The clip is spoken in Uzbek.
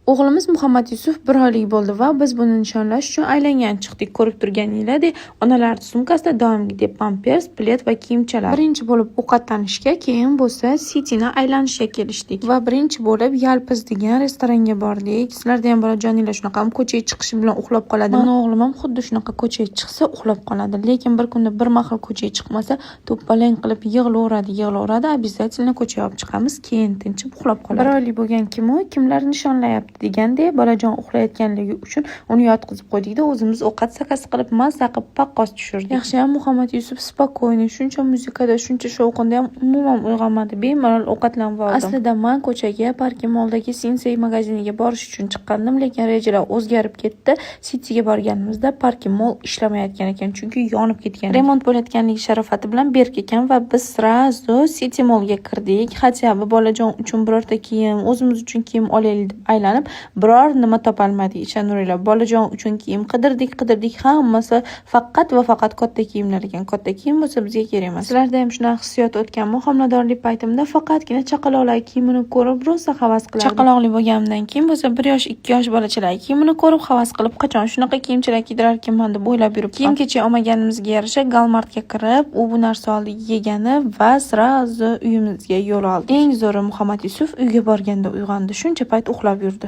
O'g'limiz Muhammad Yusuf 1 oylik bo'ldi va biz buni nishonlash uchun aylangan chiqdik. Ko'rib turganinglardek, onalar sumkasida doimgidek pampers, pled va kiyimchalar. Birinchi bo'lib ovqatlanishga, keyin bo'lsa Cityni aylanishga kelishdik va birinchi bo'lib Yalpiz degan restoranga bordik. Sizlarda ham bolajoninglar shunaqami, ko'chaga chiqishi bilan uxlab qoladimi? Mani o'g'lim ham xuddi shunaqa, ko'chaga chiqsa, uxlab qoladi. Lekin bir kunda bir mahal ko'chaga chiqmasa, to'ppalang qilib yig'laveradi, yig'laveradi. Обязательно ko'chaga olib chiqamiz, keyin tinchib uxlab qoladi. 1 oylik bo'lgan kim u, kimlar nishonlayapti degandek, bolajon uxlayotganligi uchun uni yotqizib qo'ydikda, o'zimiz ovqat zakaz qilib, mazza qilib paqqos tushirdik. Yaxshiyam Muhammad Yusuf спокойный, shuncha muzikada, shuncha shovqinda ham umuman uyg'onmadi. Bemalol ovqatlanib oldim. Aslida man ko'chaga Parki Molldagi Sinsay magaziniga borish uchun chiqqandim, lekin rejalar o'zgarib ketdi. Cityga borganimizda Parki Mall ishlamayotgan ekan, chunki yonib ketgan. Remont bo'layotganligi sharofati bilan berk ekan va biz сразу City Mallga kirdik. Хотя бы bolajon uchun birorta kiyim, o'zimiz uchun kiyim olaylik deb aylanib, biror nima topolmadik. Ishonaveringlar, bolajon uchun kiyim qidirdik, qidirdik, hammasi faqat va faqat katta kiyimlar ekan. Katta kiyim bo'lsa, bizga kerak emas. Sizlarda ham shunaqa hissiyot o'tganmi? Homiladorlik paytimda faqatgina chaqaloqlar kiyimini ko'rib rosa havas qilardim. Chaqaloqli bo'lganimdan keyin bo'lsa, 1 yosh, 2 yosh bolachalar kiyimini ko'rib havas qilib, qachon shunaqa kiyimchalar kiydirarkanman deb o'ylab yuribman. Kiyim kechak olmaganimizga yarasha Galmartga kirib, u bu narsa oldik yegani va сразу uyimizga yo'l oldik. Eng zo'ri, Muhammad Yusuf uyga borganda uyg'ondi. Shuncha payt uxlab yurdi.